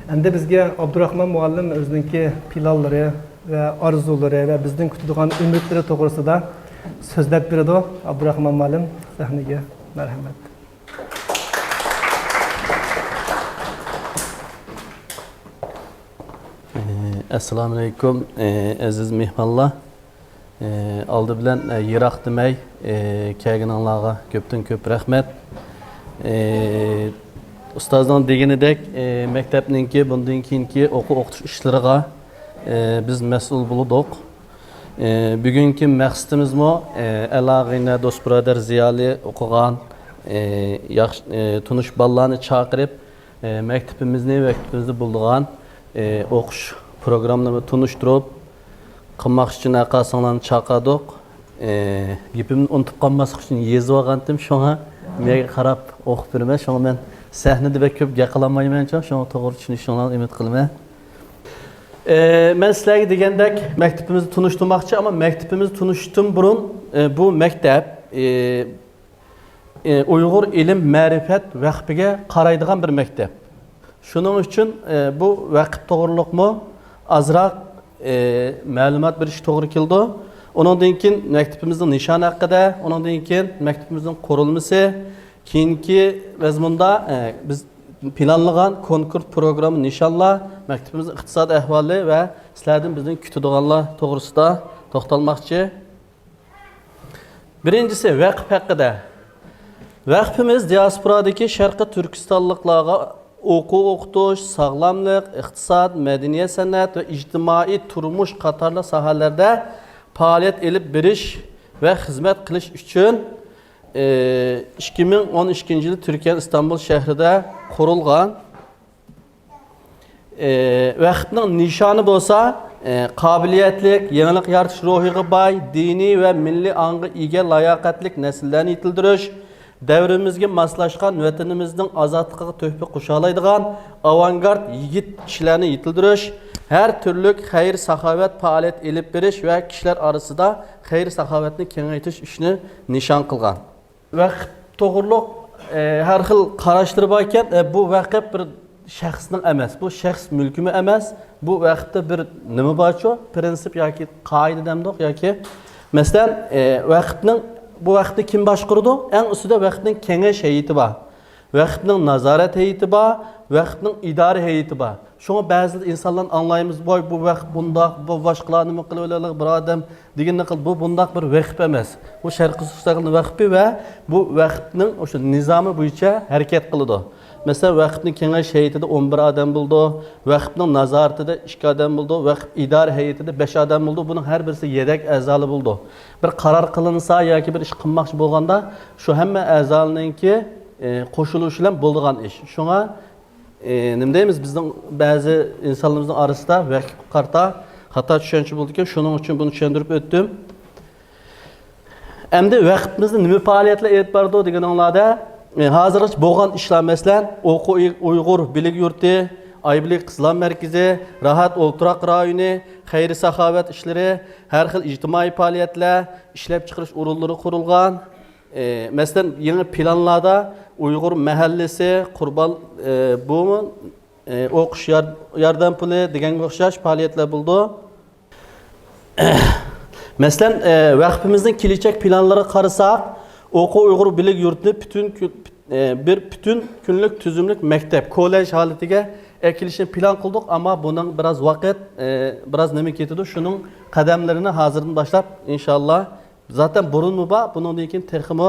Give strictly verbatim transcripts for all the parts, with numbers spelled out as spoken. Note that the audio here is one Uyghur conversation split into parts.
ئەمدى بىزگە ئابدۇراخمان مۇئەللىم ئۆزىنىڭكى پىلانلىرى ۋە ئارزۇلىرى ۋە بىزدىن كۈتىدىغان ئۈمىدلىرى توغرىسىدا سۆزلەپ بېرىدۇ. ئابدۇراخمان مۇئەللىم، سەھنىگە مەرھەمەت. ئەسسالامۇئەلەيكۇم، ئەزىز مېھمانلار. ئالدى بىلەن يىراق دېمەي، كەلگىنىڭلارغا كۆپتىن كۆپ رەھمەت. ئۇستازنىڭ دېگىنىدەك، مەكتەپنىڭكى بۇندىن كېيىنكى ئوقۇ ئوقۇتۇش ئىشلىرىغا بىز مەسئۇل بولدۇق. بۈگۈنكى مەقسىتىمىزمۇ ئەلا غەينە دوست بۇرادەر زىيالىي ئوقۇغان ياخشى تونۇش بالىلارنى چاقىرىپ، مەكتىپىمىزنى، مەكتىپىمىزدە بولىدىغان ئوقۇش پروگراممىلىرىنى تونۇشتۇرۇپ، قىلماق ئۈچۈن ھەرقايسىڭلارنى چاقىردۇق. گېپىمنى ئۇنتۇپ قالماسلىق ئۈچۈن يېزىۋالغانتىم، شۇڭا مېگە قاراپ ئوقۇپ بېرىمەن. شۇڭا مەن سەھنىدە بەك كۆپ گەپ قىلالمايمەن، شۇڭا توغرا چۈشىنىشىڭلارنى ئۈمىد قىلىمەن. مەن سىلەرگە دېگەندەك مەكتىپىمىزنى تونۇشتۇرماقچى، ئەمما مەكتىپىمىزنى تونۇشتۇردىن بۇرۇن بۇ مەكتەپ ئۇيغۇر ئىلىم مەرىپەت ۋەقپىگە قارايدىغان بىر مەكتەپ. شۇنىڭ ئۈچۈن بۇ ۋەقىپ توغرۇلۇقمۇ ئازراق مەلۇمات بېرىشكە توغرا كېلىدۇ. ئۇنىڭدىن كېيىن مەكتىپىمىزنىڭ نىشانى ھەققىدە، ئۇنىڭدىن كېيىن مەكتىپىمىزنىڭ قۇرۇلمىسى، كېيىنكى مەزمۇندا بىز پىلانلىغان كونكرېت پروگرامما، نىشانلار، مەكتىپىمىزنىڭ ئىقتىساد ئەھۋالى ۋە سىلەردىن بىزدىن كۈتىدىغانلار توغرىسىدا توختالماقچى. بىرىنچىسى، ۋەقىپ ھەققىدە. ۋەقپىمىز دىياسپورادىكى شەرقىي تۈركىستانلىقلارغا ئوقۇ ئوقۇتۇش، ساغلاملىق، ئىقتىساد، مەدەنىيەت سەنئەت ۋە ئىجتىمائىي تۇرمۇش قاتارلىق ساھەلەردە پائالىيەت ئېلىپ بېرىش ۋە خىزمەت قىلىش ئۈچۈن ئىككى مىڭ ئون ئىككىنچى يىلى تۈركىيەنىڭ ئىستانبۇل شەھىرىدە قۇرۇلغان. ۋەقىپنىڭ نىشانى بولسا، قابىلىيەتلىك، يېڭىلىق يارىتىش روھىغا باي، دىنىي ۋە مىللىي ئاڭغا ئىگە لاياقەتلىك نەسىللەرنى يېتىلدۈرۈش، دەۋرىمىزگە ماسلاشقان ۋەتىنىمىزنىڭ ئازادلىقىغا تۆھپە قوشالايدىغان ئاۋانگارت يىگىت كىشىلەرنى يېتىلدۈرۈش، ھەر تۈرلۈك خەير-ساخاۋەت پائالىيەت ئېلىپ بېرىش ۋە كىشىلەر ئارىسىدا خەير-ساخاۋەتنى كېڭەيتىش ئىشىنى نىشان قىلغان. ۋەقىپ توغرۇلۇق ھەر خىل قاراشلىرى بار ئىكەن. بۇ ۋەقىپ بىر شەخسنىڭ ئەمەس، بۇ شەخس مۈلكىمۇ ئەمەس. بۇ ۋەقىپتە بىر نېمە بارچۇ؟ پرىنسىپ ياكى قائىدە دەمدۇق ياكى، مەسىلەن، ۋەقىپنىڭ، بۇ ۋەقىپنى كىم باشقۇرىدۇ؟ ئەڭ ئۈستىدە ۋەقىپنىڭ كېڭەش ھەيئىتى بار، ۋەقىپنىڭ نازارەت ھەيئىتى بار، ۋەقىپنىڭ ئىدارە ھەيئىتى بار. شۇڭا بەزىدە ئىنسانلارنى ئاڭلايمىز، ۋاي، بۇ ۋەقىپ بۇنداق، بۇ باشقىلار نېمە قىلىۋېلىۋاتىدۇ، بىر ئادەم دېگىنىنى قىل، بۇ بۇنداق بىر ۋەقىپ ئەمەس. بۇ شەرقىي تۈركىستان ۋەقپى ۋە بۇ ۋەقىپنىڭ ئوشۇ نىزامى بويىچە ھەرىكەت قىلىدۇ. مەسىلەن، ۋەقىپنىڭ كېڭەش ھەيئىتىدە ئون بىر ئادەم بولىدۇ، ۋەقىپنىڭ نازارىتىدە ئىككى ئادەم بولىدۇ، ۋەقىپ ئىدارە ھەيئىتىدە بەش ئادەم بولىدۇ. بۇنىڭ ھەر بىرسى يېدەك ئەزالار بولىدۇ. بىر قارار قىلىنسا ياكى بىر ئىش قىلماقچى بولغاندا، شۇ ھەممە ئەزالارنىڭكى، ئى، قوشۇلۇشى بىلەن بولىدىغان ئىش. شۇڭا ئى، نېمە دەيمىز، بىزنىڭ بەزى ئىنسانلىرىمىزنىڭ ئارىسىدا ۋەقىپكە قارىتا خاتا چۈشەنچە بولىدىكەن، شۇنىڭ ئۈچۈن بۇنى چۈشەندۈرۈپ ئۆتتۈم. ئەمدى ۋەقىپىمىزدە نېمە پائالىيەتلەر ئېلىپ بارىدۇ دېگىنىڭلاردا، ئى، ھازىرغىچە بولغان ئىشلار، مەسىلەن، ئوقۇ ئۇيغۇر بىلىك يۇرتى، ئايبىلىك قىزلار مەركىزى، راھەت ئولتۇراق رايونى، خەير-ساخاۋەت ئىشلىرى، ھەر خىل ئىجتىمائىي پائالىيەتلەر، ئىشلەپچىقىرىش ئورۇنلىرى قۇرۇلغان. ئى، مەسىلەن، يېڭى پىلانلاردا ئۇيغۇر مەھەللىسى، قۇربان، ئى، بۇمۇ، ئى، ئوقۇش يار-، ياردەم پۇلى دېگەنگە ئوخشاش پائالىيەتلەر بولىدۇ. مەسىلەن، ئى، ۋەقپىمىزنىڭ كېلىچەك پىلانلىرىغا قارىساق، ئوقۇ ئۇيغۇر بىلىك يۇرتىنى پۈتۈن كۈ-، ئى، بىر پۈتۈن كۈنلۈك تۈزۈملۈك مەكتەپ، كوللېج ھالىتىگە ئەكېلىشنى پىلان قىلدۇق، ئەمما بۇنىڭ بىراز ۋاقىت، ئى، بىراز نېمە كېتىدۇ، شۇنىڭ قەدەملىرىنى ھازىردىن باشلاپ، ئىنشاللا، زاتەن بۇرۇنمۇ بار، بۇنىڭدىن كېيىن تېخىمۇ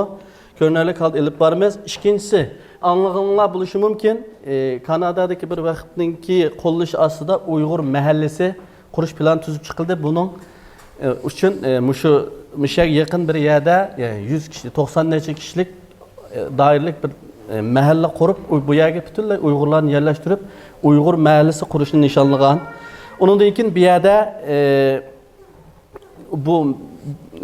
كۆرۈنەرلىك ھالدا ئېلىپ بارىمىز. ئىككىنچىسى، ئاڭلىغىنىڭلار بولۇشى مۇمكىن، ئى، كانادادىكى بىر ۋەقىپنىڭكى قوللىشى ئاستىدا ئۇيغۇر مەھەللىسى قۇرۇش پىلانى تۈزۈپ چىقىلدى. بۇنىڭ، ئى، ئۈچۈن، ئى، مۇشۇ، مۇشۇ يەرگە يېقىن بىر يەردە، ئى، يۈز كىشى، توقسان نەچچە كىشىلىك، ئى، دائىرىلىك بىر، ئى، مەھەللە قۇرۇپ، ئۇ، بۇ يەرگە پۈتۈنلەي ئۇيغۇرلارنى يەرلەشتۈرۈپ، ئۇيغۇر مەھەللىسى قۇرۇشنى نىشانلىغان. ئۇنىڭدىن كېيىن بۇ يەردە، ئى، بۇ،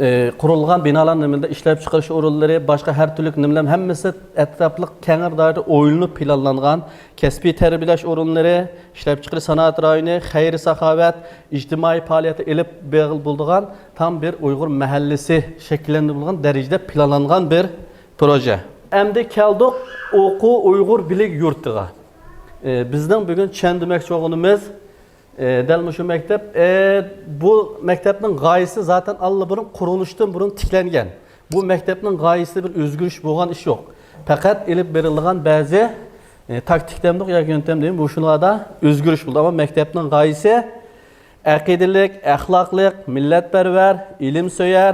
ئى، قۇرۇلغان بىنالار نېمىلەر، ئىشلەپچىقىرىش ئورۇنلىرى، باشقا ھەر تۈرلۈك نېمىلەر ھەممىسى ئەتراپلىق كەڭرى دائىرىدە ئويلىنىپ پىلانلانغان. كەسپىي تەربىيەلەش ئورۇنلىرى، ئىشلەپچىقىرىش سانائەت رايونى، خەير-ساخاۋەت، ئىجتىمائىي پائالىيەتلەر ئېلىپ بېرىلىپ بولىدىغان تام بىر ئۇيغۇر مەھەللىسى شەكىللەندۈرۈلگەن دەرىجىدە پىلانلانغان بىر پروژە. ئەمدى كەلدۇق ئوقۇ ئۇيغۇر بىلىك يۇرتىغا. ئى، بىزنىڭ بۈگۈن چۈشەندۈرمەكچى بولغىنىمىز، ئى، دەل مۇشۇ مەكتەپ، ئى، بۇ مەكتەپنىڭ غايىسى زاتەن ئاللىبۇرۇن قۇرۇلۇشتىن بۇرۇن تىكلەنگەن. بۇ مەكتەپنىڭ غايىسىدا بىر ئۆزگىرىش بولغان ئىش يوق. پەقەت ئېلىپ بېرىلىدىغان بەزى، ئى، تاكتىك دەمدۇق ياكى يۆنتەم دەيمىز، مۇشۇلاردا ئۆزگىرىش بولدى. ئەمما مەكتەپنىڭ غايىسى ئەقىدىلىك، ئەخلاقلىق، مىللەتپەرۋەر، ئىلىمسۆيەر،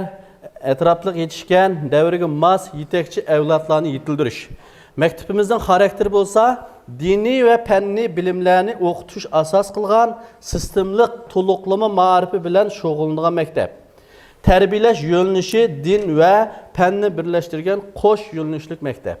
ئەتراپلىق يېتىشكەن، دەۋرگە ماس يېتەكچى ئەۋلادلارنى يېتىلدۈرۈش. مەكتىپىمىزنىڭ خاراكتېرى بولسا دىنىي ۋە پەننىي بىلىملەرنى ئوقۇتۇش ئاساس قىلغان سىستېمىلىق تولۇقلىما مائارىپى بىلەن شۇغۇللىنىدىغان مەكتەپ. تەربىيەلەش يۆنىلىشى دىن ۋە پەننى بىرلەشتۈرگەن قوش يۆنىلىشلىك مەكتەپ.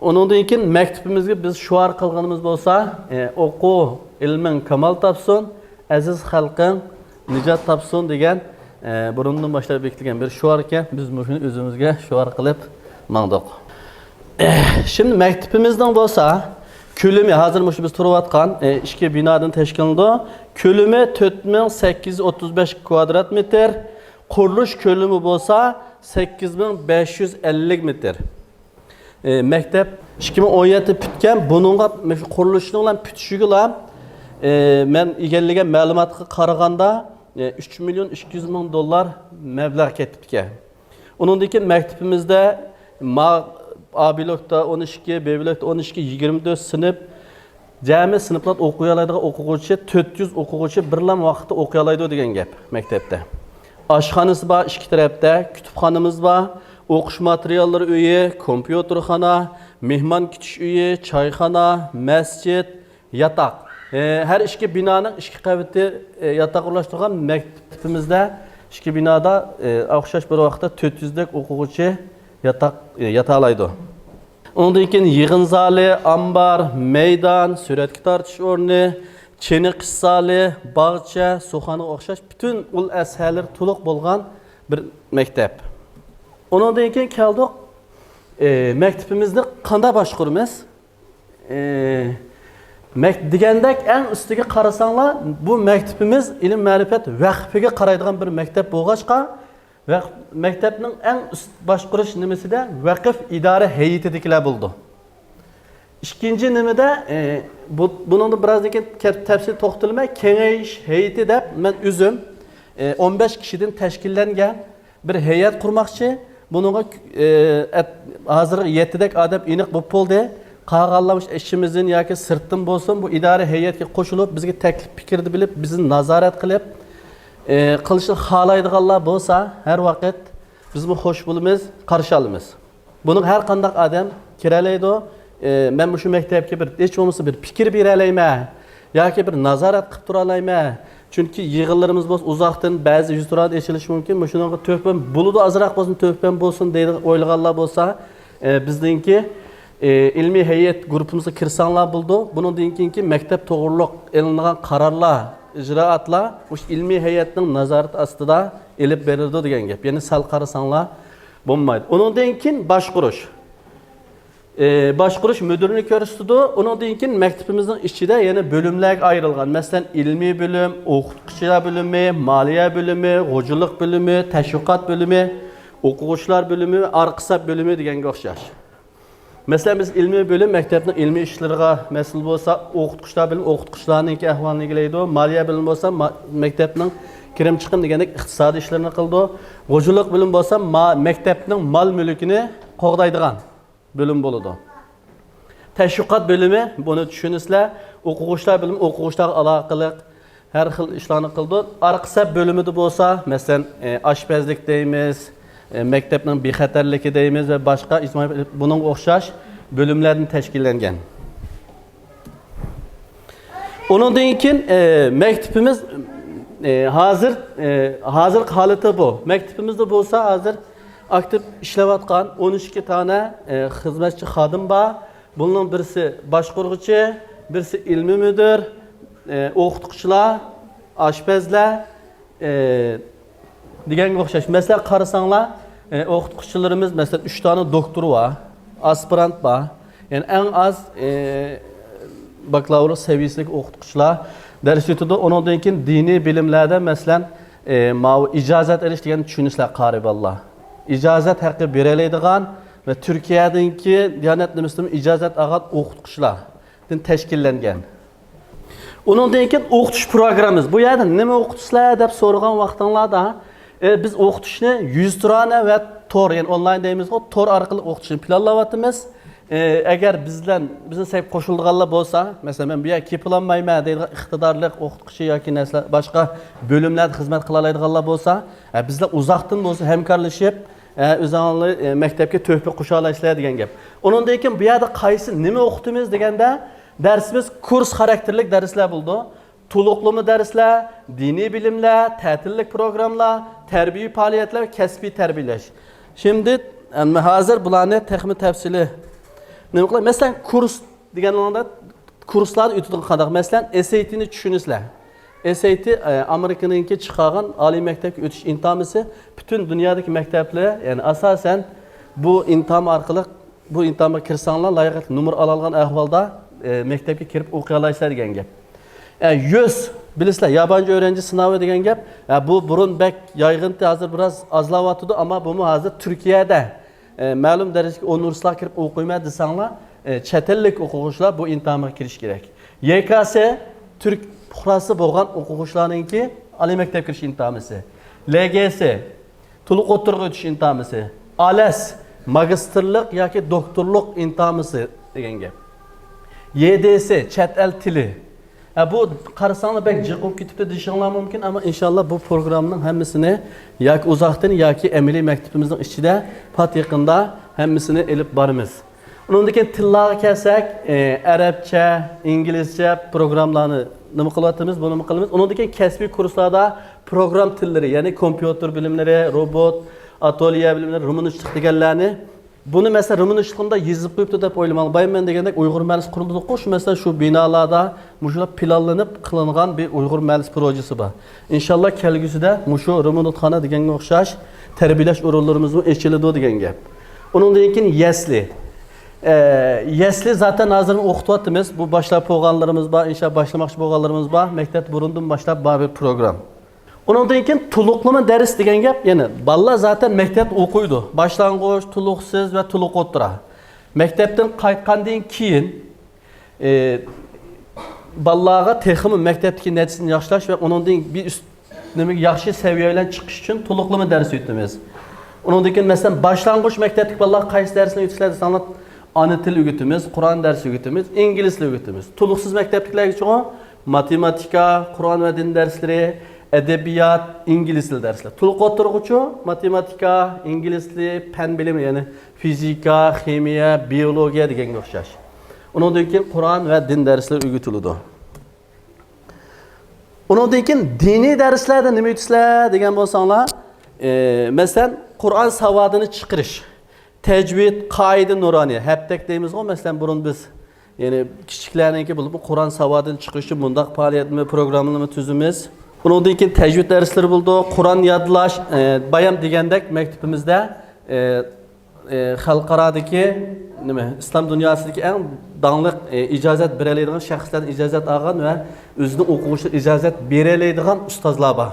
ئۇنىڭدىن كېيىن مەكتىپىمىزگە بىز شوئار قىلغىنىمىز بولسا، ئە، «ئوقۇ، ئىلمىڭ كامال تاپسۇن، ئەزىز خەلقىڭ نىجات تاپسۇن» دېگەن، ئە، بۇرۇندىن باشلاپ بېكىتىلگەن بىر شوئار ئىكەن. بىز مۇشۇنى ئۆزىمىزگە شوئار قىلىپ ماڭدۇق. ئە، شىمدى مەكتىپىمىزنىڭ بولسا كۆلىمى، ھازىر مۇشۇ بىز تۇرۇۋاتقان، ئە، ئىككى بىنادىن تەشكىللىنىدۇ. كۆلىمى تۆت مىڭ سەككىز يۈز ئوتتۇز بەش كۋادرات مېتىر، قۇرۇلۇش كۆلىمى بولسا سەككىز مىڭ بەش يۈز ئەللىك مېتىر. ئى، مەكتەپ ئىككى مىڭ ئون يەتتە پۈتكەن، بۇنىڭغا مۇشۇ قۇرۇلۇشنىڭ بىلەن پۈتۈشىگىلا، ئى، مەن ئىگىلىگەن مەلۇماتقا قارىغاندا، ئى، ئۈچ مىليون ئىككى يۈز مىڭ دوللار مەبلەغ كېتىپتىكەن. ئۇنىڭدىن كېيىن مەكتىپىمىزدە ما-، ئا بلوكتا ئون ئىككى، بې بلوكتا ئون ئىككى، يىگىرمە تۆت سىنىپ، جەمئىي سىنىپلاردا ئوقۇيالايدىغان ئوقۇغۇچى تۆت يۈز ئوقۇغۇچى بىرلا ۋاقىتتا ئوقۇيالايدۇ دېگەن گەپ مەكتەپتە. ئاشخانىسى بار ئىككى تەرەپتە، كۇتۇپخانىمىز بار، ئوقۇش ماتېرىياللىرى ئۆيى، كومپيۇتېرخانا، مېھمان كۈتۈش ئۆيى، چايخانا، مەسچىت، ياتاق. ئى، ھەر ئىككى بىنانىڭ ئىككى قەۋىتى، ئى، ياتاق ئورۇنلاشتۇرغان مەكتىپىمىزدە ئىككى بىنادا، ئى، ئوخشاش بىر ۋاقىتتا تۆت يۈزدەك ئوقۇغۇچى ياتاق، ئى، ياتالايدۇ. ئۇنىڭدىن كېيىن يىغىن زالى، ئامبار، مەيدان، سۈرەتكە تارتىش ئورنى، چېنىقىش زالى، باغچە، سۇخانىغا ئوخشاش پۈتۈن ئۇل ئەسھەلىرى تولۇق بولغان بىر مەكتەپ. ئۇنىڭدىن كېيىن كەلدۇق، ئى، مەكتىپىمىزنى قانداق باشقۇرىمىز؟ ئى، مەك-، دېگەندەك ئەڭ ئۈستىگە قارىساڭلار، بۇ مەكتىپىمىز ئىلىم مەرىپەت ۋەقپىگە قارايدىغان بىر مەكتەپ بولغاچقا، ۋەق-، مەكتەپنىڭ ئەڭ ئۈست باشقۇرۇش نېمىسىدە ۋەقىف ئىدارە ھەيئىتىدىكىلەر بولىدۇ. ئىككىنچى نېمىدە، ئى، بۇ، بۇنىڭدا بىرازدىن كېيىن كە-، تەپسىلىي توختىلىمەن. كېڭەيىش ھەيئىتى دەپ مەن ئۆزۈم، ئى، ئون بەش كىشىدىن تەشكىللەنگەن بىر ھەيئەت قۇرماقچى. بۇنىڭغا، ئى، ئەت-، ھازىر يەتتىدەك ئادەم ئېنىق بولۇپ بولدى. قالغانلار مۇشۇ ئىچىمىزدىن ياكى سىرتتىن بولسۇن، بۇ ئىدارە ھەيئەتكە قوشۇلۇپ، بىزگە تەكلىپ پىكىردە بىلىپ، بىزنى نازارەت قىلىپ، ئى، قىلىشنى خالايدىغانلار بولسا، ھەر ۋاقىت بىزمۇ خوش بولىمىز، قارشى ئالىمىز. بۇنىڭغا ھەر قانداق ئادەم كىرەلەيدۇ. ئى، مەن مۇشۇ مەكتەپكە بىر، ھېچ بولمىسا بىر پىكىر بېرەلەيمەن ياكى بىر نازارەت قىلىپ تۇرالايمەن. چۈنكى يىغىنلىرىمىز بولسا ئۇزاقتىن بەزى يۈز تۇران ئېچىلىشى مۇمكىن. مۇشۇنىڭغا تۆھپەم بولىدۇ، ئازراق بولسۇن تۆھپەم بولسۇن دەيدىغان، ئويلىغانلار بولسا، ئى، بىزنىڭكى، ئى، ئىلمىي ھەيئەت گۇرۇپپىمىزغا كىرسەڭلار بولىدۇ. بۇنىڭدىن كېيىنكى مەكتەپ توغرۇلۇق ئېلىنغان قارارلار، ئىجرائاتلار مۇشۇ ئىلمىي ھەيئەتنىڭ نازارىتى ئاستىدا ئېلىپ بېرىلىدۇ دېگەن گەپ. يەنى سەل قارىساڭلار بولمايدۇ. ئۇنىڭدىن كېيىن باشقۇرۇش. ئى، باشقۇرۇش مۇدىرىنى كۆرسىتىدۇ. ئۇنىڭدىن كېيىن مەكتىپىمىزنىڭ ئىچىدە يەنە بۆلۈملەرگە ئايرىلغان. مەسىلەن، ئىلمىي بۆلۈم، ئوقۇتقۇچىلار بۆلۈمى، مالىيە بۆلۈمى، غوجىلىق بۆلۈمى، تەشۋىقات بۆلۈمى، ئوقۇغۇچىلار بۆلۈمى، ئارقا سەپ بۆلۈمى دېگەنگە ئوخشاش. مەسىلەن، بىز ئىلمىي بۆلۈم مەكتەپنىڭ ئىلمىي ئىشلىرىغا مەسئۇل بولسا، ئوقۇتقۇچىلار بۆلۈمى ئوقۇتقۇچىلارنىڭكى ئەھۋالىنى ئىگىلەيدۇ، مالىيە بۆلۈمى بولسا ما-، مەكتەپنىڭ كىرىم چىقىم دېگەندەك ئىقتىسادىي ئىشلىرىنى قىلىدۇ. غوجىلىق بۆلۈمى بولسا ما-، مەكتەپنىڭ مال مۈلكىنى قوغدايدىغان بۆلۈم بولىدۇ. تەشۋىقات بۆلۈمى، بۇنى چۈشىنىسىلەر، ئوقۇغۇچىلار بۆلۈمى ئوقۇغۇچىلارغا ئالاقىلىق ھەر خىل ئىشلارنى قىلىدۇ. ئارقا سەپ بۆلۈمىدە بولسا، مەسىلەن، ئى، ئاشپەزلىك دەيمىز، ئى، مەكتەپنىڭ بىخەتەرلىكى دەيمىز ۋە باشقا ئىجتىمائىي بۇنىڭغا ئوخشاش بۆلۈملەردىن تەشكىللەنگەن. ئۇنىڭدىن كېيىن، ئى، مەكتىپىمىز، ئى، ھازىر، ئى، ھازىرقى ھالىتى بۇ. مەكتىپىمىزدە بولسا ھازىر ئاكتىپ ئىشلەۋاتقان ئون ئىككى دانە، ئى، خىزمەتچى خادىم بار. بۇنىڭ بىرسى باشقۇرغۇچى، بىرسى ئىلمىي مۇدىر، ئى، ئوقۇتقۇچىلار، ئاشپەزلەر، ئى، دېگەنگە ئوخشاش. مەسىلەن، قارىساڭلار، ئى، ئوقۇتقۇچىلىرىمىز، مەسىلەن، ئۈچ دانە دوكتور بار، ئاسپىرانت بار. يەنى ئەڭ ئاز، ئى، باكلاۋۇرلۇق سەۋىيەسىدىكى ئوقۇتقۇچىلار دەرس ئۆتىدۇ. ئۇنىڭدىن كېيىن دىنىي بىلىملەردە، مەسىلەن، ئى، ماۋۇ ئىجازەت ئېلىش دېگەننى چۈشىنىسىلەر قارىيباللار. ئىجازەت ھەققى بېرەلەيدىغان ۋە تۈركىيەدىنكى دىيانەت نېمىسىدىن ئىجازەت ئالغان ئوقۇتقۇچىلار. تەشكىللەنگەن. ئۇنىڭدىن كېيىن ئوقۇتۇش پروگراممىمىز. بۇ يەردە نېمە ئوقۇتىسىلەر دەپ سورىغان ۋاقتىڭلاردا، ئى، بىز ئوقۇتۇشنى يۈزتۇرانە ۋە تور، يەنى ئونلاين دەيمىزغۇ، تور ئارقىلىق ئوقۇتۇشنى پىلانلاۋاتىمىز. ئى، ئەگەر بىزلەن، بىزنىڭ سەھىپىگە قوشۇلىدىغانلار بولسا، مەسىلەن، مەن بۇ يەرگە كېپىلالمايمەن دەيدىغان ئىقتىدارلىق ئوقۇتقۇچى ياكى نەرسىلەر، باشقا بۆلۈملەردە خىزمەت قىلالايدىغانلار بولسا، ئە، بىزلەر ئۇزاقتىن بولسا ھەمكارلىشىپ، ئە، ئۆزۈڭلار، ئە، مەكتەپكە تۆھپە قوشالايسىلەر دېگەن گەپ. ئۇنىڭدىن كېيىن بۇ يەردە قايسى، نېمە ئوقۇتىمىز دېگەندە، دەرسىمىز كۇرس خاراكتېرلىك دەرسلەر بولىدۇ. تولۇقلىما دەرسلەر، دىنىي بىلىملەر، تەتىللىك پروگراممىلار، تەربىيىۋى پائالىيەتلەر ۋە كەسپىي تەربىيەلەش. شىمدى، ئەمما ھازىر بۇلارنى تېخىمۇ تەپسىلىي نېمە قىلاي؟ مەسىلەن، كۇرس دېگەنلىرىڭدە كۇرسلاردا ئۆتىدىغان قانداق؟ مەسىلەن، ئېس ئەي تىنى چۈشىنىسىلەر. ئېس ئەي تى، ئە، ئامېرىكىنىڭكى چىقارغان ئالىي مەكتەپكە ئۆتۈش ئىمتىھانىسى پۈتۈن دۇنيادىكى مەكتەپلەر، يەنى ئاساسەن بۇ ئىمتىھان ئارقىلىق، بۇ ئىمتىھانغا كىرسەڭلار، لايىقلىق نومۇر ئالالىغان ئەھۋالدا، ئە، مەكتەپكە كىرىپ ئوقۇيالايسىلەر دېگەن گەپ. ئە، يۈس، بىلىسىلەر، يابانچى ئۆرەنچى سىناۋى دېگەن گەپ. ئە، بۇ بۇرۇن بەك يايغىنتى، ھازىر بىراز ئازلاۋاتىدۇ، ئەمما بۇمۇ ھازىر تۈركىيەدە ئە، مەلۇم دەرىجىدىكى ئۇنىۋېرسىتېتقا كىرىپ ئوقۇيمەن دېسەڭلار، ئە، چەت ئەللىك ئوقۇغۇچىلار بۇ ئىمتىھانغا كىرىشى كېرەك. يې كا سې، تۈرك پۇقراسى بولغان ئوقۇغۇچىلارنىڭكى ئالىي مەكتەپكە كىرىش ئىمتىھانىسى. لې گې سې، تولۇق ئوتتۇرىغا ئۆتۈش ئىمتىھانىسى. ئالېس، ماگىستىرلىق ياكى دوكتورلۇق ئىمتىھانىسى دېگەن گەپ. يې دې سې، چەت ئەل تىلى. ھە، بۇ قارىساڭلار بەك جىق بولۇپ كېتىپتۇ دېيىشىڭلار مۇمكىن، ئەمما ئىنشاللا بۇ پروگراممىنىڭ ھەممىسىنى ياكى ئۇزاقتىن ياكى ئەمەلىي مەكتىپىمىزنىڭ ئىچىدە پات يېقىندا ھەممىسىنى ئېلىپ بارىمىز. ئۇنىڭدىن كېيىن تىللارغا كەلسەك، ئى، ئەرەبچە، ئىنگلىزچە پروگراممىلارنى نېمە قىلىۋاتىمىز، بۇنىمۇ قىلىمىز. ئۇنىڭدىن كېيىن كەسپىي كۇرسلاردا پروگرام تىللىرى، يەنى كومپيۇتېر بىلىملىرى، روبوت، ئاتوليە بىلىملىرى، رومىنىچلىق دېگەنلەرنى بۇنى، مەسىلەن، رومىنىچلىقنى يېزىپ قويۇپتۇ دەپ ئويلىماڭ. بايام مەن دېگەندەك ئۇيغۇر مەھەللىسى قۇرۇلدۇققۇ، شۇ، مەسىلەن، شۇ بىنالاردا مۇشۇلار پىلانلىنىپ قىلىنغان بىر ئۇيغۇر مەھەللىسى پروژىسى بار. ئىنشاللا كەلگۈسىدە مۇشۇ رومىنوتخانا دېگەنگە ئوخشاش تەربىيەلەش ئورۇنلىرىمىزمۇ ئېچىلىدۇ دېگەن گەپ. ئۇنىڭدىن كېيىن يەسلى. ئە، يەسلى زاتەن ھازىر ئوقۇتۇۋاتىمىز. بۇ باشلاپ بولغانلىرىمىز بار، ئىنشاللا باشلىماقچى بولغانلىرىمىز بار. مەكتەپتە بۇرۇندىن باشلاپ بار بىر پروگرام. ئۇنىڭدىن كېيىن تولۇقلىما دەرس دېگەن گەپ، يەنى بالىلار زاتەن مەكتەپتە ئوقۇيدۇ. باشلانغۇچ، تولۇقسىز ۋە تولۇق ئوتتۇرا. مەكتەپتىن قايتقاندىن كېيىن، ئى، بالىلارغا تېخىمۇ مەكتەپتىكى نەتىجىسىنى ياخشىلاش ۋە ئۇنىڭدىن بىر ئۈست، نېمە، ياخشى سەۋىيە بىلەن چىقىش ئۈچۈن تولۇقلىما دەرس ئۆتىمىز. ئۇنىڭدىن كېيىن، مەسىلەن، باشلانغۇچ مەكتەپتىكى بالىلار قايسى دەرسنى ئۆتىسىلەر دېسەڭلار، ئانا تىل ئۆگىتىمىز، قۇرئان دەرسى ئۆگىتىمىز، ئىنگلىز تىلى ئۆگىتىمىز. تولۇقسىز مەكتەپتىكىلەرگىچۇ، ماتېماتىكا، قۇرئان ۋە دىن دەرسلىرى، ئەدەبىيات، ئىنگلىز تىلى دەرسلىرى. تولۇق ئوتتۇرىغۇچۇ ماتېماتىكا، ئىنگلىز تىلى، پەن بىلىمى، يەنى فىزىكا، خىمىيە، بىئولوگىيە دېگەنگە ئوخشاش. ئۇنىڭدىن كېيىن قۇرئان ۋە دىن دەرسلىرى ئۆگىتىلىدۇ. ئۇنىڭدىن كېيىن دىنىي دەرسلەردە نېمە ئۆتىسىلەر دېگەن بولساڭلار، ئى، مەسىلەن، قۇرئان ساۋادىنى چىقىرىش، تەجۋىد، قائىدە نۇرانىيە، ھەپتەك دەيمىزغۇ، مەسىلەن، بۇرۇن بىز، يەنى كىچىكلەرنىڭكى بولۇپمۇ قۇرئان ساۋادىنى چىقىرىش ئۈچۈن بۇنداق پائالىيەتنى، پروگراممىلارنى تۈزىمىز. ئۇنىڭدىن كېيىن تەجۋىد دەرسلىرى بولىدۇ، قۇرئان يادلاش، ئى، بايام دېگەندەك مەكتىپىمىزدە، ئى، ئى، خەلقئارادىكى، نېمە، ئىسلام دۇنياسىدىكى ئەڭ داڭلىق، ئى، ئىجازەت بېرەلەيدىغان شەخسلەردىن ئىجازەت ئالغان ۋە ئۆزىنىڭ ئوقۇغۇچىلىرىغا ئىجازەت بېرەلەيدىغان ئۇستازلار بار.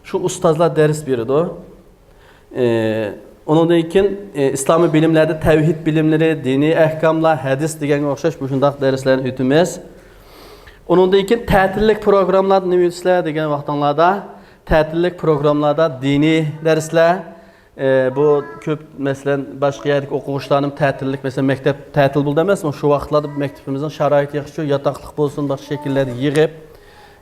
شۇ ئۇستازلار دەرس بېرىدۇ. ئى، ئۇنىڭدىن كېيىن، ئى، ئىسلامىي بىلىملەردە تەۋھىد بىلىملىرى، دىنىي ئەھكاملار، ھەدىس دېگەنگە ئوخشاش مۇشۇنداق دەرسلەرنى ئۆتىمىز. ئۇنىڭدىن كېيىن تەتىللىك پروگراممىلاردا نېمە ئۆتىسىلەر دېگەن ۋاقتىڭلاردا، تەتىللىك پروگراممىلاردا دىنىي دەرسلەر، ئى، بۇ كۆپ، مەسىلەن، باشقا يەردىكى ئوقۇغۇچىلارنىڭ تەتىللىك، مەسىلەن، مەكتەپ تەتىل بولىدۇ ئەمەسمۇ؟ شۇ ۋاقىتلاردا مەكتىپىمىزنىڭ شارائىتى ياخشى، ياتاقلىق بولسۇن، باشقا شەكىللەردە يىغىپ،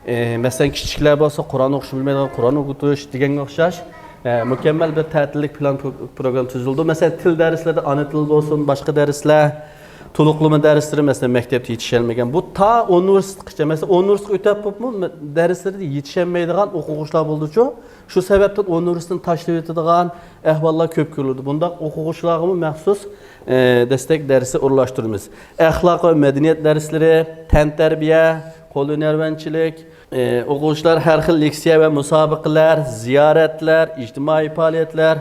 ئى، مەسىلەن، كىچىكلەر بولسا قۇرئان ئوقۇشنى بىلمەيدىغان قۇرئان ئوقۇتۇش دېگەنگە ئوخشاش، ئى، مۇكەممەل بىر تەتىللىك پىلان پرو-، پروگرام تۈزۈلىدۇ. مەسىلەن، تىل دەرسلىرىدە ئانا تىل بولسۇن، باشقا دەرسلەر، تولۇقلىما دەرسلىرى، مەسىلەن، مەكتەپتە يېتىشەلمىگەن. بۇ تا ئۇنىۋېرسىتېتقىچە، مەسىلەن، ئۇنىۋېرسىتېتقا ئۆتۈپ بولۇپمۇ دەرسلىرىدە يېتىشەلمەيدىغان ئوقۇغۇچىلار بولىدۇچۇ؟ شۇ سەۋەبتىن ئۇنىۋېرسىتېتنى تاشلىۋېتىدىغان ئەھۋاللار كۆپ كۆرۈلىدۇ. بۇنداق ئوقۇغۇچىلارغىمۇ مەخسۇس، ئى، دەستەك دەرسى ئورۇنلاشتۇرىمىز. ئەخلاق ۋە مەدەنىيەت دەرسلىرى، تەنتەربىيە، قول ھۈنەرۋەنچىلىك، ئى، ئوقۇغۇچىلار ھەر خىل لېكسىيە ۋە مۇسابىقىلەر، زىيارەتلەر، ئىجتىمائىي پائالىيەتلەر،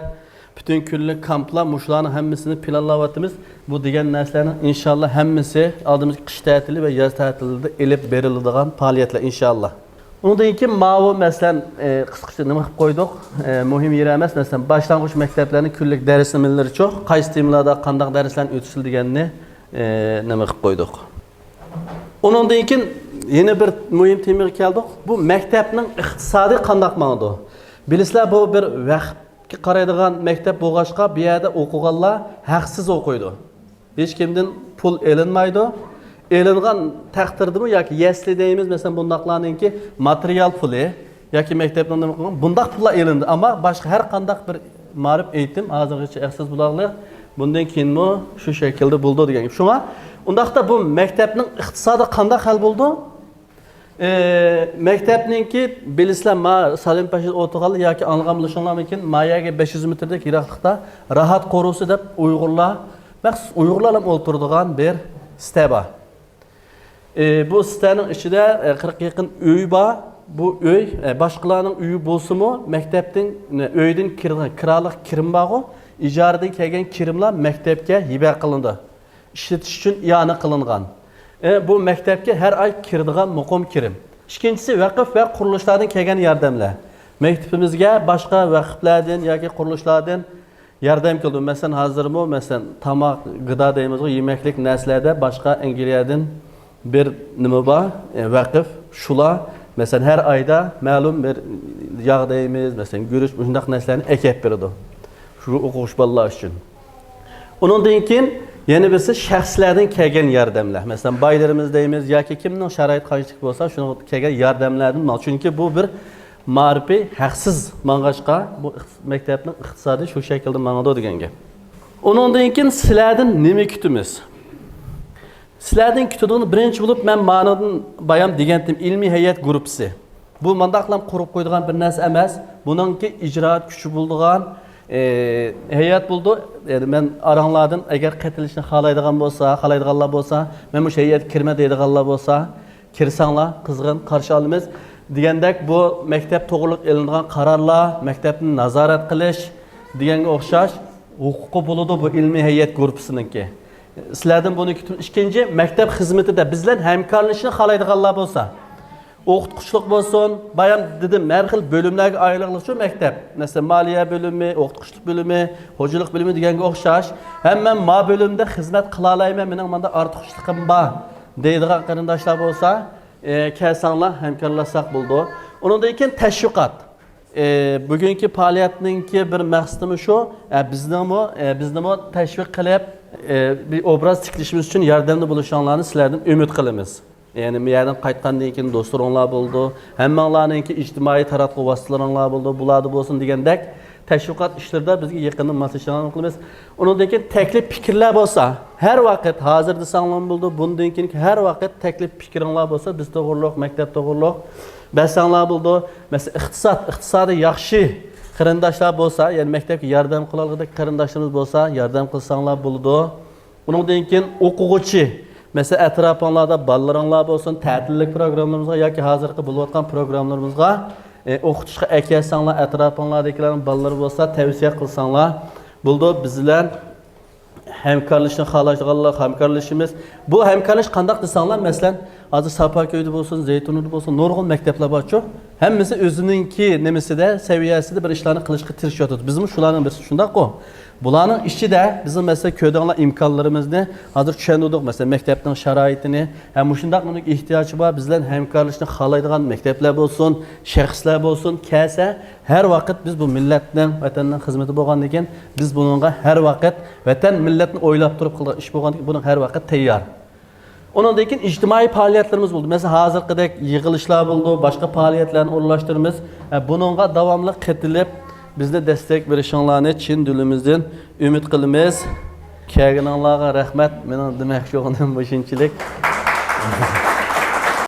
پۈتۈن كۈنلۈك كامپلار، مۇشۇلارنىڭ ھەممىسىنى پىلانلاۋاتىمىز. بۇ دېگەن نەرسىلەرنىڭ ئىنشاللا ھەممىسى ئالدىمىزدىكى قىش تەتىلى ۋە ياز تەتىلىدە ئېلىپ بېرىلىدىغان پائالىيەتلەر ئىنشاللا. ئۇنىڭدىن كېيىن ماۋۇ، مەسىلەن، ئى، قىسقىچە نېمە قىلىپ قويدۇق؟ ئى، مۇھىم يېرى ئەمەس، مەسىلەن، باشلانغۇچ مەكتەپلەرنىڭ كۈنلۈك دەرس نېمىلىرىچۇ، قايسى تېمىلاردا قانداق دەرسلەرنى ئۆتىسىلە دېگەننى، ئى، نېمە قىلىپ قويدۇق. ئۇنىڭدىن كېيىن يەنە بىر مۇھىم تېمىغا كەلدۇق. بۇ مەكتەپنىڭ ئىقتىسادى قانداق ماڭىدۇ؟ بىلىسىلەر، بۇ بىر ۋەقىپكە قارايدىغان مەكتەپ بولغاچقا، بۇ يەردە ئوقۇغانلار ھەقسىز ئوقۇيدۇ. ھېچ كىمدىن پۇل ئېلىنمايدۇ. ئېلىنغان تەقدىردىمۇ ياكى يەسلى دەيمىز، مەسىلەن، بۇنداقلارنىڭكى ماتېرىيال پۇلى ياكى مەكتەپنىڭ نېمە قىلغان، بۇنداق پۇللار ئېلىندى. ئەمما باشقا ھەر قانداق بىر مائارىپ ئېيتىم ھازىرغىچە ھەقسىز بولاقلىق. بۇندىن كېيىنمۇ شۇ شەكىلدە بولىدۇ دېگەن گەپ. شۇڭا ئۇنداقتا بۇ مەكتەپنىڭ ئىقتىسادى قانداق ھەل بولىدۇ؟ ئى، مەكتەپنىڭكى، بىلىسىلەر، ما سالىم پەشىدە ئولتۇرغانلار ياكى ئاڭلىغان بولۇشۇڭلار مۇمكىن، ما يەرگە بەش يۈز مېتىردەك يىراقلىقتا راھەت قورۇسى دەپ ئۇيغۇرلار، مەخسۇس ئۇيغۇرلارلا ئولتۇرىدىغان بىر سىتە بار. ئى، بۇ سىتەنىڭ ئىچىدە، ئى، قىرىققا يېقىن ئۆي بار. بۇ ئۆي، ئى، باشقىلارنىڭ ئۆيى بولسىمۇ، مەكتەپتىن، ئۆيدىن كىرىدىغان كىرالىق كىرىم بارغۇ، ئىجارىدىن كەلگەن كىرىملار مەكتەپكە ھىبە قىلىنىدۇ. ئىشلىتىش ئۈچۈن ئىئانە قىلىنغان. ئى، بۇ مەكتەپكە ھەر ئاي كىرىدىغان مۇقىم كىرىم. ئىككىنچىسى، ۋەقىف ۋە قۇرۇلۇشلاردىن كەلگەن ياردەملەر. مەكتىپىمىزگە باشقا ۋەقىفلەردىن ياكى قۇرۇلۇشلاردىن ياردەم كېلىدۇ. مەسىلەن، ھازىرمۇ، مەسىلەن، تاماق، گىدا دەيمىزغۇ، يېمەكلىك نەرسىلەردە باشقا ئەنگلىيەدىن بىر نېمە بار، ئى، ۋەقىف، شۇلار، مەسىلەن، ھەر ئايدا مەلۇم بىر ياغ دەيمىز، مەسىلەن، گۈرۈچ، مۇشۇنداق نەرسىلەرنى ئەكەپ بېرىدۇ شۇ ئوقۇغۇچى بالىلار ئۈچۈن. ئۇنىڭدىن كېيىن يەنە بىرسى شەخسلەردىن كەلگەن ياردەملەر. مەسىلەن، بايلىرىمىز دەيمىز ياكى كىمنىڭ شارائىتى قانچىلىك بولسا، شۇنىڭغا كەلگەن ياردەملەردىن ماڭ-، چۈنكى بۇ بىر مائارىپى ھەقسىز ماڭغاچقا، بۇ ئىقتىس-، مەكتەپنىڭ ئىقتىسادى شۇ شەكىلدە ماڭىدۇ دېگەن گەپ. ئۇنىڭدىن كېيىن سىلەردىن نېمە كۈتىمىز؟ سىلەردىن كۈتىدىغىنى، بىرىنچى بولۇپ، مەن مانىدىن بايام دېگەنتىم، ئىلمىي ھەيئەت گۇرۇپپىسى. بۇ مانداقلا قۇرۇپ قويىدىغان بىر نەرسە ئەمەس. بۇنىڭكى ئىجرائات كۈچى بولىدىغان، ئى، ھەيئەت بولىدۇ. يەنى مەن ئاراڭلاردىن ئەگەر قېتىلىشنى خالايدىغان بولسا، خالايدىغانلار بولسا، مەن مۇشۇ ھەيئەتكە كىرىمەن دەيدىغانلار بولسا، كىرسەڭلار، قىزغىن قارشى ئالىمىز. دېگەندەك، بۇ مەكتەپ توغرۇلۇق ئېلىنغان قارارلار، مەكتەپنى نازارەت قىلىش دېگەنگە ئوخشاش ھوقۇقى بولىدۇ بۇ ئىلمىي ھەيئەت گۇرۇپپىسىنىڭكى. سىلەردىن بۇنى كۈتىمىز. ئىككىنچى، مەكتەپ خىزمىتىدە بىز بىلەن ھەمكارلىشىشنى خالايدىغانلار بولسا، ئوقۇتقۇچىلىق بولسۇن، بايام دېدىم، ھەر خىل بۆلۈملەرگە ئايرىلغۇچۇ مەكتەپ. مەسىلەن، مالىيە بۆلۈمى، ئوقۇتقۇچىلىق بۆلۈمى، خوجىلىق بۆلۈمى دېگەنگە ئوخشاش. ھەم مەن ما بۆلۈمدە خىزمەت قىلالايمەن، مېنىڭ ماندا ئارتۇقچىلىقىم بار دەيدىغان قېرىنداشلار بولسا، ئى، كەلسەڭلار، ھەمكارلاشساق بولىدۇ. ئۇنىڭدىن كېيىن تەشۋىقات. ئى، بۈگۈنكى پائالىيەتنىڭكى بىر مەقسىتىمۇ شۇ، ئە، بىزنىڭمۇ، ئە، بىزنىمۇ تەشۋىق قىلىپ، ئى، بىر ئوبراز تىكلىشىمىز ئۈچۈن ياردەمدە بولۇشۇڭلارنى سىلەردىن ئۈمىد قىلىمىز. يەنى بۇ يەردىن قايتقاندىن كېيىن دوستلىرىڭلار بولىدۇ. ھەممىڭلارنىڭكى ئىجتىمائىي تاراتقۇ ۋاسىتىلىرىڭلار بولىدۇ. بۇلاردا بولسۇن دېگەندەك تەشۋىقات ئىشلىرىدا بىزگە يېقىندىن ماسلىشىشىڭلارنى قىلىمىز. ئۇنىڭدىن كېيىن تەكلىپ پىكىرلەر بولسا، ھەر ۋاقىت، ھازىر دېسەڭلارمۇ بولىدۇ، بۇندىن كېيىنكى ھەر ۋاقىت تەكلىپ پىكرىڭلار بولسا، بىز توغرۇلۇق، مەكتەپ توغرۇلۇق بەرسەڭلار بولىدۇ. مەسىلەن، ئىقتىساد، ئىقتىسادى ياخشى قېرىنداشلار بولسا، يەنى مەكتەپكە ياردەم قىلالىغۇدەك قېرىنداشلىرىمىز بولسا، ياردەم قىلساڭلار بولىدۇ. ئۇنىڭدىن كېيىن ئوقۇغۇچى، مەسىلەن، ئەتراپىڭلاردا بالىلىرىڭلار بولسۇن، تەتىللىك پروگراممىلىرىمىزغا ياكى ھازىرقى بولۇۋاتقان پروگراممىلىرىمىزغا، ئى، ئوقۇتۇشقا ئەكەلسەڭلار، ئەتراپىڭلاردىكىلەرنىڭ بالىلىرى بولسا تەۋسىيە قىلساڭلار بولىدۇ. بىز بىلەن ھەمكارلىشىشنى خالايدىغانلار ھەمكارلىشىمىز. بۇ ھەمكارلىشىش قانداق دېسەڭلار، مەسىلەن، ھازىر ساپاكۆيدە بولسۇن، زەيتۇنۇدا بولسۇن، نۇرغۇن مەكتەپلەر بارچۇ. ھەممىسى ئۆزىنىڭكى نېمىسىدە، سەۋىيەسىدە بىر ئىشلارنى قىلىشقا تىرىشىۋاتىدۇ. بىزمۇ شۇلارنىڭ بىرسى، شۇنداققۇ؟ بۇلارنىڭ ئىچىدە بىزنىڭ، مەسىلەن، كۆردۈڭلار ئىمكانلىرىمىزنى، ھازىر چۈشەندۈردۇق، مەسىلەن، مەكتەپنىڭ شارائىتىنى، ھە، مۇشۇنداق نېمىگە ئېھتىياجى بار، بىز بىلەن ھەمكارلىشىشنى خالايدىغان مەكتەپلەر بولسۇن، شەخسلەر بولسۇن، كەلسە، ھەر ۋاقىت بىز بۇ مىللەتنىڭ، ۋەتەننىڭ خىزمىتى بولغاندىن كېيىن، بىز بۇنىڭغا ھەر ۋاقىت، ۋەتەن، مىللەتنى ئويلاپ تۇرۇپ قىلغان ئىش بولغاندىن كېيىن، بۇنىڭغا ھەر ۋاقىت تەييار. ئۇنىڭدىن كېيىن ئىجتىمائىي پائالىيەتلىرىمىز بولىدۇ. مەسىلەن، ھازىرقىدەك يىغىلىشلار بولىدۇ، باشقا پائالىيەتلەرنى ئورۇنلاشتۇرىمىز. ھە، بۇنىڭغا داۋاملىق قېتىلىپ، بىزنى دەستەك بېرىشىڭلارنى چىن دىلىمىزدىن ئۈمىد قىلىمىز. كەلگىنىڭلارغا رەھمەت. مېنىڭ دېمەكچى بولغىنىم مۇشۇنچىلىك.